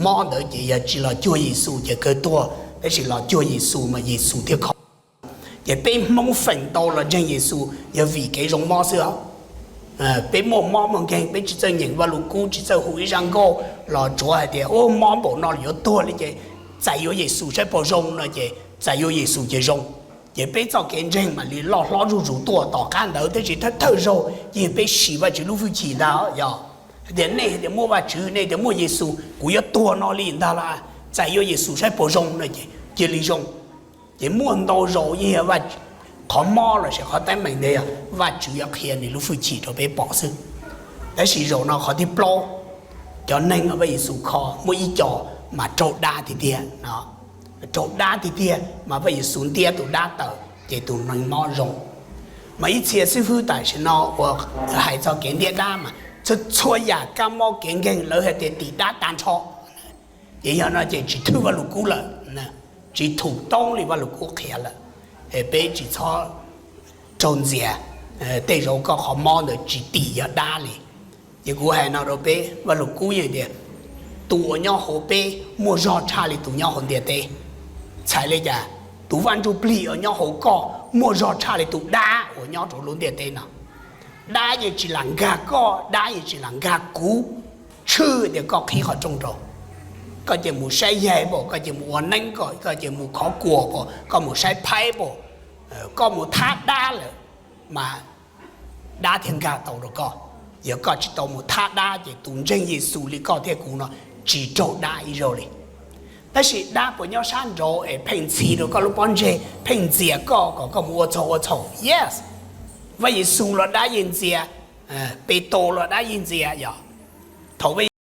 mob ntawd ces yog tsis los cuag Yexus ces kawg tuag, tab sis los cuag Yexus mas Yexus thiaj kho. Ces peb Hmoob feem ntau los ntseeg Yexus yog vim kev zoo mob xwb os. Peb muaj mob muaj nkeeg, peb tsis txawj nyeem Vaj Lug Kub, tsis txawj hu ib zaj nkauj los tsuav hais tias, u, mob npaum no los yuav tuag li ces txais yuav Yexus saib puas zoo no ces txais yuav Yexus ces zoo. Ces peb txoj kev ntseeg mam li loj hlob zuj zus tuaj. Tom qab ntawd tab sis thawj thawj zaug ces peb siv Vajtswv lub hwj chim ntag. Yog hais tias nej hais tias muaj Vajtswv, nej tias muaj Yexus, kuv yuav tuag no li ntag los txais yuav Yexus saib puas zoo no ces cia li zoo. Ces muaj ntau zaus yeej yog qhov mob lossis qhov teeb meem ntawd yog Vajtswv yuav qhia nws lub hwj chim rau peb pom xwb. Tab sis zaum no qhov thib plaub, cov neeg uas Vaj Yexus kho muaj ib co mas raug dab tiag tiag. Raug dab tiag tiag mas Vaj Yexus ntiab tus dab tawm ces tus neeg mob zoo. Mas ib txhia xib fwb tam sim no uas hais txog kev ntiab dab mas txhua txhua yam kab mob kev nkeeg lawv hais tias tim dab tag nrho. Ces yog no ces tsis thwj Vaj Lug Kub lawm, tsis thum toob li Vaj Lug Kub qhia lawm. Peb tsis txhob raug ntxias, tej zaum koj qhov mob ntawd tsis tim yog dab li. Ces kuv hais no rau peb, Vaj Lug Kub yeej tias tus uas nyob hauv peb muaj zog tshaj li tus nyob hauv ntiaj teb. Txhais li cas? Tus Vaj Ntsujplig uas nyob hauv koj muaj zog tshaj li tus dab uas nyob rau lub ntiaj teb no. Dab yeej tsis lam nkag koj, dab yeej tsis lam nkag kuv, tshwj tias koj qhib qhov rooj rau. Koj cia mus saib yaig pam, koj cia mus ua neeb, koj cia mus khov kuas pam, koj mus saib phaib pam, koj mus thab dab lawm mas dab thiaj nkag tau rau koj. Yog koj tsis tau mus thab dab ces tus ntseeg Yexus li koj thiab kuv no tsis raug dab ib zaug li. Tab sis dab puas nyob sab nraud es pheej ntxhi rau koj lub pob ntseg, pheej ntxias koj kom koj mus ua txhaum ua txhaum? Yes. Vaj Yexus los dab yeej ntxias, Petus los dab yeej ntxias. Yog thaum Vaj